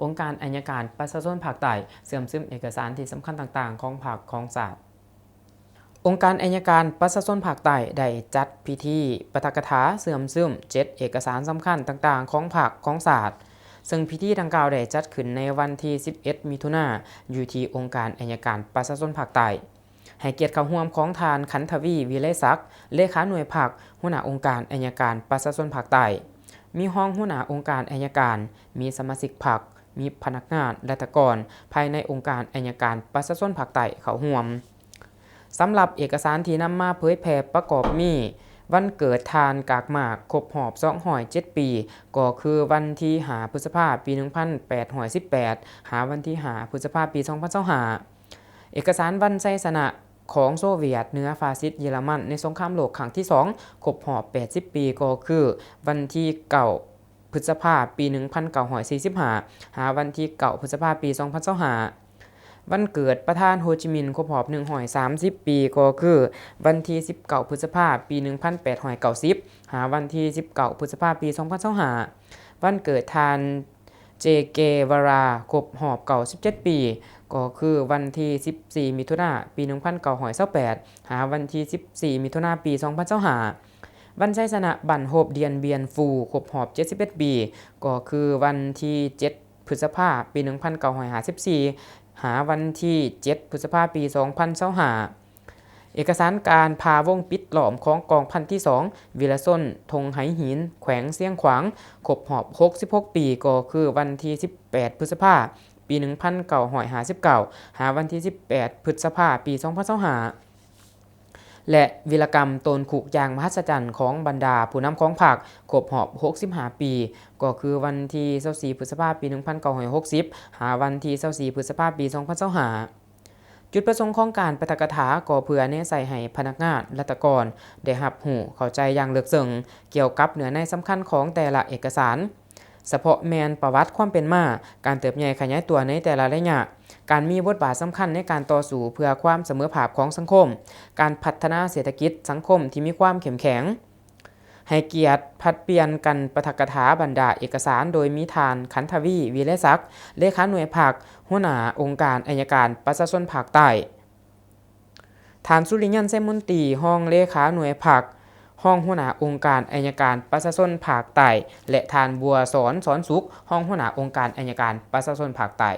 ອົງການໄອຍະການປະຊາຊົນພາກໃຕ້ ເຊື່ອມຊຶມເອກະສານທີ່ສຳຄັນຕ່າງໆຂອງພັກຂອງຊາດ. ອົງການໄອຍະການປະຊາຊົນພາກໃຕ້ ໄດ້ຈັດພິທີປາຖະກະຖາເຊື່ອມຊຶມເຈັດເອກະສານສຳຄັນຕ່າງໆຂອງພັກຂອງຊາດ, ເຊິ່ງພິທີດັ່ງກ່າວໄດ້ຈັດຂຶ້ນໃນວັນທີສິບເອັດ ມິຖຸນາ ຢູ່ທີ່ອົງການໄອຍະການປະຊາຊົນພາກໃຕ້. ໃຫ້ກຽດເຂົ້າຮ່ວມຂອງທ່ານ ຂັນທະວີ ວິໄລສັກ ເລຂາໜ່ວຍພັກ, ຫົວໜ້າອົງການໄອຍະການປະຊາຊົນພາກໃຕ້, ມີຮອງຫົວໜ້າອົງການໄອຍະການ, ມີສະມາຊິກພັກ, ມີພະນັກງານ, ລັດຖະກອນ ພາຍໃນອົງການໄອຍະການປະຊາຊົນພາກໃຕ້ເຂົ້າຮ່ວມ. ສຳລັບເອກະສານທີ່ນຳມາເຜີຍແຜ່ປະກອບມີ ວັນເກີດທ່ານກາກໝາກຄົບຮອບສອງຮ້ອຍເຈັດປີ ກໍຄືວັນທີຫ້າ ພຶດສະພາ ປີໜຶ່ງພັນແປດຮ້ອຍສິບແປດ ຫາວັນທີຫ້າ ພຶດສະພາ ປີສອງພັນຊາວຫ້າ. ເອກະສານວັນໄຊຊະນະຂອງໂຊວຽດເໜືອຟາຊິດເຢຍລະມັນໃນສົງຄາມໂລກຄັ້ງທີສອງ ຄົບຮອບແປດສິບປີ ກໍຄືວັນທີເກົ້າ ພຶດສະພາ ປີໜຶ່ງພັນເກົ້າຮ້ອຍສີ່ສິບຫ້າ ຫາວັນທີເກົ້າ ພຶດສະພາ ປີສອງພັນຊາວຫ້າ. ວັນເກີດປະທານໂຮຈິມິນ ຄົບຮອບໜຶ່ງຮ້ອຍສາມສິບປີ ກໍຄືວັນທີສິບເກົ້າ ພຶດສະພາ ປີໜຶ່ງພັນແປດຮ້ອຍເກົ້າສິບ ຫາວັນທີສິບເກົ້າ ພຶດສະພາ ປີສອງພັນຊາວຫ້າ. ວັນເກີດທ່ານ ເຈ ເກວາຣາ ຄົບຮອບເກົ້າສິບເຈັດປີ ກໍຄືວັນທີສິບສີ່ ມິຖຸນາ ປີໜຶ່ງພັນເກົ້າຮ້ອຍຊາວແປດ ຫາວັນທີສິບສີ່ ມິຖຸນາ ປີສອງພັນຊາວຫ້າ. ວັນໄຊຊະນະບັ້ນຮົບດຽນບຽນຟູ ຄົບຮອບເຈັດສິບເອັດປີ ກໍຄືວັນທີເຈັດ ພຶດສະພາ ປີໜຶ່ງພັນເກົ້າຮ້ອຍຫ້າສິບສີ່ ຫາວັນທີເຈັດ ພຶດສະພາ ປີສອງພັນຊາວຫ້າ. ເອກະສານການຜ່າວົງປິດລ້ອມຂອງກອງພັນທີສອງ ວິລະຊົນ ທົ່ງໄຫຫີນ ແຂວງຊຽງຂວາງ ຄົບຮອບຫົກສິບຫົກປີ ກໍຄືວັນທີສິບແປດ ພຶດສະພາ ປີໜຶ່ງພັນເກົ້າຮ້ອຍຫ້າສິບເກົ້າ ຫາວັນທີສິບແປດ ພຶດສະພາ ປີສອງພັນຊາວຫ້າ ແລະ ວິລະກຳໂຕນຄຸກຢ່າງມະຫັດສະຈັນຂອງບັນດາຜູ້ນຳຂອງພັກ ຄົບຮອບຫົກສິບຫ້າປີ ກໍຄືວັນທີຊາວສີ່ ພຶດສະພາ ປີໜຶ່ງພັນເກົ້າຮ້ອຍຫົກສິບ ຫາວັນທີຊາວສີ່ ພຶດສະພາ ປີສອງພັນຊາວຫ້າ. ຈຸດປະສົງຂອງການປາຖະກະຖາກໍເພື່ອແນໃສ່ໃຫ້ພະນັກງານ, ລັດຖະກອນ ໄດ້ຮັບຮູ້ເຂົ້າໃຈຢ່າງເລິກເຊິ່ງກ່ຽວກັບເນື້ອໃນສຳຄັນຂອງແຕ່ລະເອກະສານ, ສະເພາະແມ່ນປະຫວັດຄວາມເປັນມາ, ການເຕີບໃຫຍ່ຂະຫຍາຍຕົວໃນແຕ່ລະໄລຍະ, ການມີບົດບາດສຳຄັນໃນການຕໍ່ສູ້ເພື່ອຄວາມສະເໝີພາບຂອງສັງຄົມ, ການພັດທະນາເສດຖະກິດສັງຄົມທີ່ມີຄວາມເຂັ້ມແຂງ. ໃຫ້ກຽດຜັດປ່ຽນກັນປາຖະກະຖາບັນດາເອກະສານ ໂດຍມີທ່ານ ຂັນທະວີ ວິໄລສັກ ເລຂາໜ່ວຍພັກ, ຫົວໜ້າອົງການໄອຍະການປະຊາຊົນພາກໃຕ້, ທ່ານ ສຸລິຍັນ ໄຊມົນຕີ ຮອງເລຂາໜ່ວຍພັກ, ຮອງຫົວໜ້າອົງການໄອຍະການປະຊາຊົນພາກໃຕ້ ແລະ ທ່ານ ບົວສອນ ສອນສຸກ ຮອງຫົວໜ້າອົງການໄອຍະການປະຊາຊົນພາກໃຕ້.